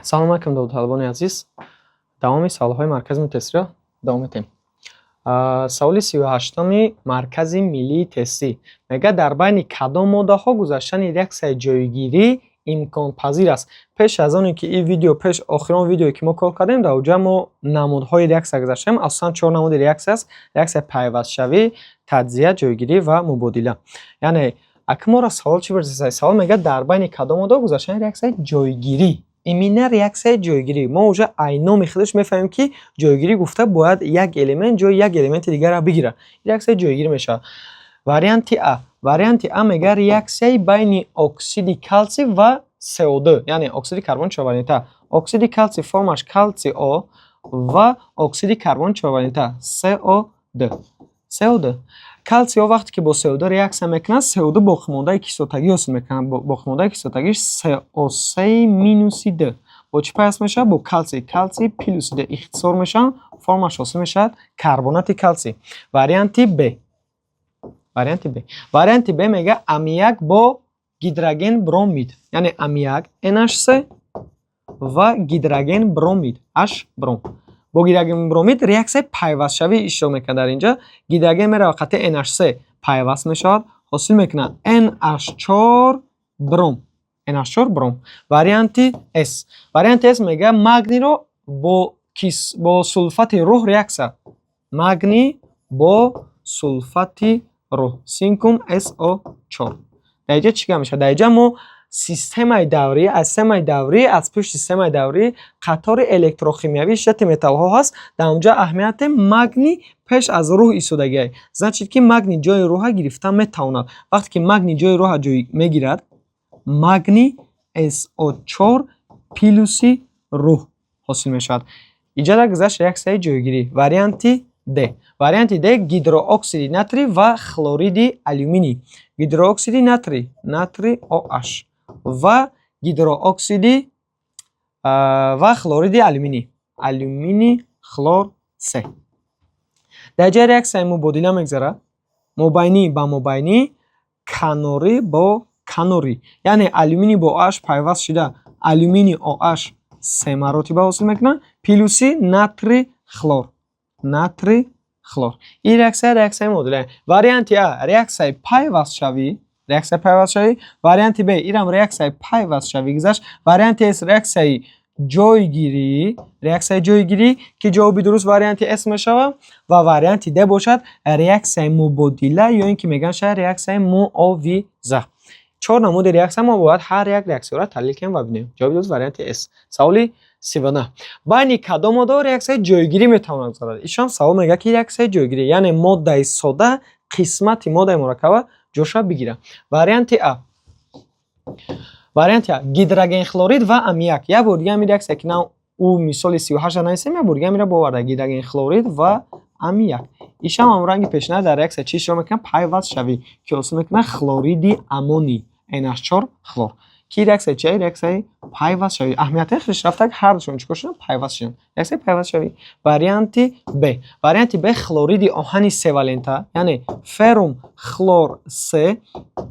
Салом алайкум, довталабони азиз. Давоми саволҳои Маркази миллии тестиро давом медиҳем. Саволи 38-уми Маркази миллии тестӣ мегӯяд: дар байни кадом моддаҳо гузаштани реаксияи ҷойгирӣ имконпазир аст? Пеш аз оне ки ин видео, пеш охирон видеое, ки мо кор кардем, дар оҷа мо намудҳои реаксия гузаштем. Асосан чор намуди реаксия аст: реаксияи пайвастшавӣ, таҷзия, ҷойгирӣ ва мубодила. Яъне акнун моро савол чӣ пурсидааст? Савол мегӯяд: дар байни кадом моддаҳо гузаштани реаксияи ҷойгирӣ, именно реаксияи ҷойгирӣ. Мо уже ай номи худаш мефаҳмем, ки ҷойгирӣ гуфта бояд як элемент ҷои як элементи дигарро бигирад. Реаксияи ҷойгирӣ мешавад. Варианти А. Варианти А мегӯяд: реаксияи байни оксиди калсий ва СО2, яъне оксиди карбони чорвалента. Оксиди калсий формаш калсий О ва оксиди карбони чорвалента СО2. СО2. Калсий О вақте ки бо СО2 реаксия мекунад, СО2 боқимондаи кислотагӣ ҳосил мекунад. Боқимондаи кислотагиш СО3 минуси 2. Бо чӣ пайваст мешавад? Бо калсий. Калсий плюси 2 ихтисор мешаванд, формаш ҳосил мешавад карбонати калсий. Варианти Б. Варианти Б. Варианти Б мегӯяд: аммиак бо гидроген бромид, яъне аммиак NH3 ва гидроген бромид H бром. Бо гидроген бромид реаксияи пайвастшавӣ иштирок мекунад. Дар инҷа гидроген меравад, қатъи NH3 пайваст мешавад, ҳосил мекунад NH4 бром. NH4 бром. Варианти С. Варианти С мегӯяд: магнийро бо сулфати руҳ реаксия. Магний бо сулфати руҳ. Синкум SO4. Дар инҷа чӣ гап мешавад? Дар инҷа мо системаи даврӣ, аз системаи даврӣ, аз пушти системаи даврӣ қатори электрохимиявии шиддати металлҳо ҳаст. Дар онҷа аҳамияти магний пеш аз руҳ истодагиай. Значит, ки магний ҷои рӯҳа гирифта метавонад. Вақте ки магний ҷои рӯҳа ҷой мегирад, магний SO4 плюси руҳ ҳосил мешавад. Иҷода гузашт реаксияи ҷойгирӣ. Варианти Д. Варианти Д: гидрооксиди натрий ва хлориди алюминий. Гидрооксиди натрий, натрий OH, ва гидрооксиди ва хлориди алюминий, алюминий хлор се. Дар ҷои реаксияи мубодила мегзарад: мобайнӣ ба мобайнӣ, канорӣ бо канорӣ. Яъне алюминий бо OH пайваст шуда, алюминий OH се маротиба ҳосил мекунад, плюси натрий хлор, натрий хлор. Ин реаксия реаксияи мубодила. Варианти А реаксияи пайвастшавӣ, реаксияи пайвастшавӣ. Варианти Б инам реаксияи пайвастшавӣ гузашт. Варианти С реаксияи ҷойгирӣ, реаксияи ҷойгирӣ, ки ҷавоби дуруст варианти С мешавад, ва варианти Д бошад реаксияи мубодила ё ин ки мегӯянд шояд реаксияи муовиза. Чор намуди реаксия, мо бояд ҳар як реаксияро таҳлил кунем ва бинем. Ҷавоби дуруст варианти С. Саволи 39: байни кадом моддаҳо реаксияи ҷойгирӣ метавонад гузарад? Ишон савол мегӯяд, ки реаксияи ҷойгирӣ, яъне моддаи сода қисмати моддаи мураккаба ҷоша бигирад. Варианти А. Варианти А: гидрогенхлорид ва аммиак. Як бор дига ҳамин реаксия, ки на ӯ мисоли 38-а нависем, як бор дига ҳаминро боварда: гидрогенхлорид ва аммиак. Ишам ҳам ранги пешина дар реаксия чӣ иштирок мекунад? Пайвастшавӣ, ки ҳосил мекунад хлориди аммоний, NH4 хлор. Ки реаксияи чи? Реаксияи пайвастшавӣ. Аҳамияти худаш рафта, ҳардушон чӣ кор шуданд? Пайваст шуданд. Реаксияи пайвастшавӣ. Варианти Б. Варианти Б: хлориди оҳани севалента, яъне феррум хлор се,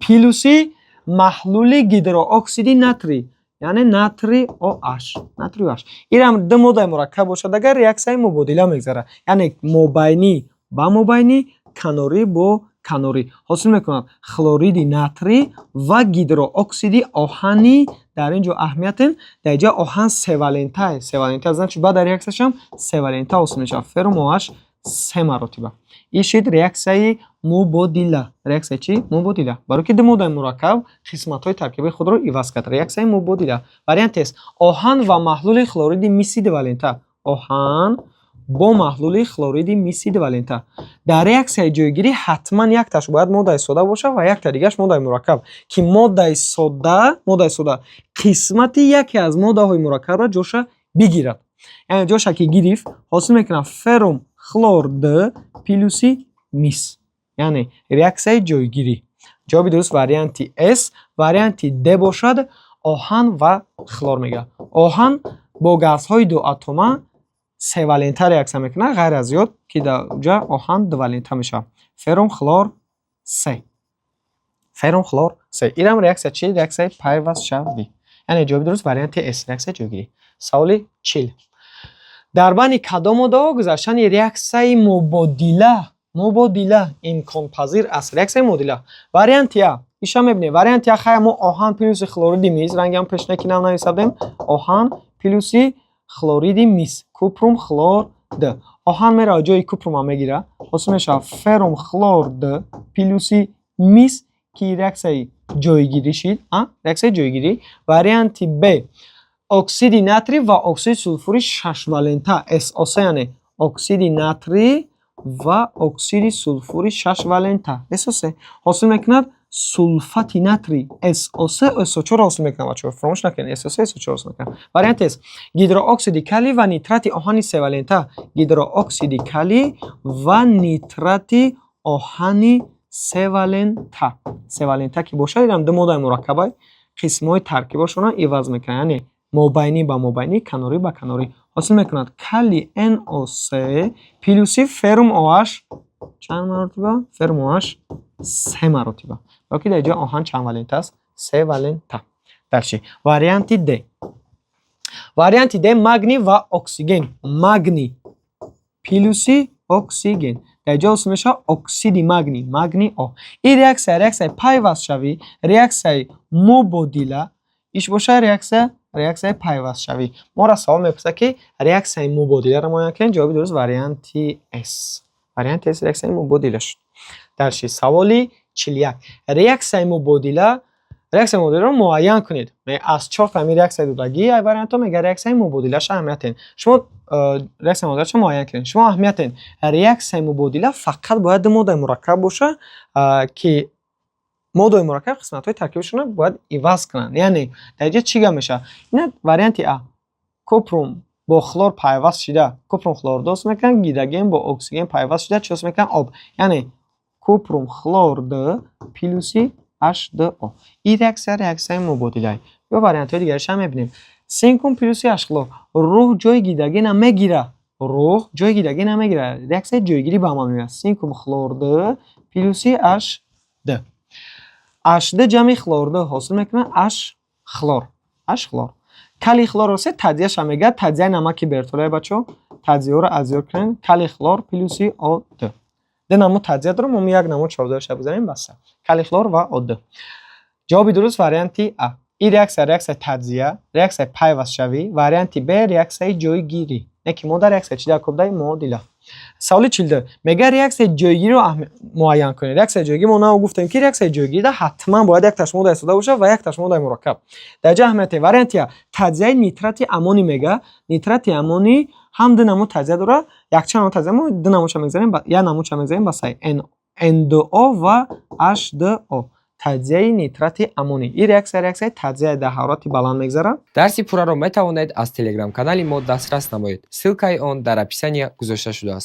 плюси маҳлули гидрооксиди натрий, яъне натрий OH, натрий OH. Инам ду моддаи мураккаб бошад агар, реаксияи мубодила мегзарад, яъне мобайнӣ ба мобайнӣ, канорӣ бо канорӣ, ҳосил мекунад хлориди натрий ва гидрооксиди оҳани. Дар ин ҷо аҳамиятем, дар инҷа оҳан севалента, севалента, значит, баъд дар реаксияшам севалента ҳосил мешавад, феррум OH се маротиба. Ин шуд реаксияи мубодила. Реаксияи чӣ? Мубодила, барои ки ду моддаи мураккаб қисматҳои таркибии худро иваз кард. Реаксияи мубодила. Варианти С: оҳан ва маҳлули хлориди миси дувалента. Оҳан бо маҳлули хлориди миси дувалента. Дар реаксияи ҷойгирӣ ҳатман якташ бояд моддаи сода бошад ва якта дигаш моддаи мураккаб, ки моддаи сода қисмати яке аз моддаҳои мураккабро ҷоша бигирад. Яъне ҷоша ки гирифт, ҳосил мекунад феррум хлор д плюси мис, яъне реаксияи ҷойгирӣ. Ҷавоби дуруст варианти С. Варианти Д бошад оҳан ва хлор мегӯяд. Оҳан бо газҳои дуатома севалента реаксия мекунад, ғайр аз ёд, ки дар ҷа оҳан дувалента мешавад, феррум хлор се, феррум хлор се. Инам реаксия чи? Реаксияи пайвастшавӣ. Яъне ҷавоби дуруст варианти С, реаксияи ҷойгирӣ. Саволи 40: дар байни кадом моддаҳо гузаштани реаксияи мубодила имконпазир аст? Реаксияи мубодила. Варианти А, иша мебинем. Варианти А, хай, мо оҳан плюси хлориди мис, рангам пешнаки нав нависадем. Оҳан плюси хлориди мис, купрум хлор д. Оҳан меравад, ҷои купрума мегирад, ҳосил мешавад феррум хлор д плюси мис, ки реаксияи ҷойгирӣ шид, реаксияи ҷойгирӣ. Варианти Б: оксиди натрий ва оксиди сулфури шашвалента, SO3, яъне оксиди натрий ва оксиди сулфури шашвалента, SO3, ҳосил мекунад сулфати натрий, SO3 SO4 ҳосил мекунад. Бачаҳо, фаромӯш накунед, SO3 SO4 ҳосил мекунад. Варианти С: гидрооксиди калий ва нитрати оҳани севалента. Гидрооксиди калий ва нитрати оҳани севалента. Севалента ки бошад, инам ду моддаи мураккаба, қисмҳои таркибашонро иваз мекунад, яъне мобайнӣ ба мобайнӣ, канорӣ ба канорӣ. Ҳосил мекунад калий NO3 плюси феррум OH чанд маротиба? Феррум OH се маротиба. Ки дар ҷо оҳан чанд валента аст? Се валента. Дальше варианти Д. Варианти Д: магний ва оксиген. Магний плюси оксиген, дар ҷо ҳосил мешавад оксиди магний, магний О. Ин реаксия реаксияи пайвастшавӣ, реаксияи мубодила иш бошад, реаксияи пайвастшавӣ. Моро савол мепурсад, ки реаксияи мубодиларо муайян кунед. Ҷавоби дуруст варианти С. Варианти С реаксияи мубодила шуд. Дальше саволи 41: реаксияи мубодиларо муайян кунед. Аз чорта ҳамин реаксияи додагӣ ай вариантҳо мега, реаксияи мубодилаша аҳамият диҳед. Шумо реаксияи мубодилаша муайян кунед. Шумо аҳамият диҳед: реаксияи мубодила фақат бояд ду моддаи мураккаб боша, ки моддаҳои мураккаб қисматҳои таркибишонро бояд иваз кунанд. Яъне дар инҷа чӣ гап мешавад? Ина варианти А: купрум бо хлор пайваст шида, купрум хлор ду ҳосил мекунад, гидроген бо оксиген пайваст шида чӣ ҳосил мекунад? Об. Яъне купрум хлор д плюси H2O. Ин реаксия реаксияи мубодилае. Ё вариантҳои дигарашам мебинем. Синкум плюси H хлор. Рӯҳ ҷои гидрогена мегирад. Рӯҳ ҷои гидрогена мегирад. Реаксияи ҷойгирӣ ба амал меояд. Синкум хлор д плюси H2. H2 ҷамъи хлор д ҳосил мекунад H хлор. H хлор. Калий хлорро се таҷзияша мегӯяд. Таҷзияи намаки Бертолет, бачаҳо. Таҷзияҳоро аз ёд кунед. Калий хлор плюси О2. Ду намуд таҷзия дорем, мо як намуд шоҳидоша бизанем, баста. Калий хлор ва О2. Ҷавоби дуруст варианти А. Ин реаксия реаксияи таҷзия, реаксияи пайвастшавӣ, варианти Б реаксияи ҷойгирӣ. Не ки мо дар реаксия чӣ дар кобдаи муодила. Саволи 42 мегӯяд: реаксияи ҷойгириро муайян кунед. Реаксияи ҷойгирӣ, мо нав гуфтем, ки реаксияи ҷойгирида ҳатман бояд якташ моддаи сода бошад ва якташ моддаи мураккаб. Дар ҷо аҳамияте: варианти А таҷзияи нитрати аммоний мегӯяд. Нитрати аммоний ҳам ду намуд таҷзия дорад, якчанд намуд таҷзия, мо ду намудша мегзарем, як намудша мегзарем, ба сай N2O ва H2O. Таҷзияи нитрати аммоний. Ин реаксия реаксияи таҷзия дар ҳарорати баланд мегзарад. Дарси пурраро метавонед аз телеграм-канали мо дастрас намоед. Ссылкаи он дар описания гузошта шудааст.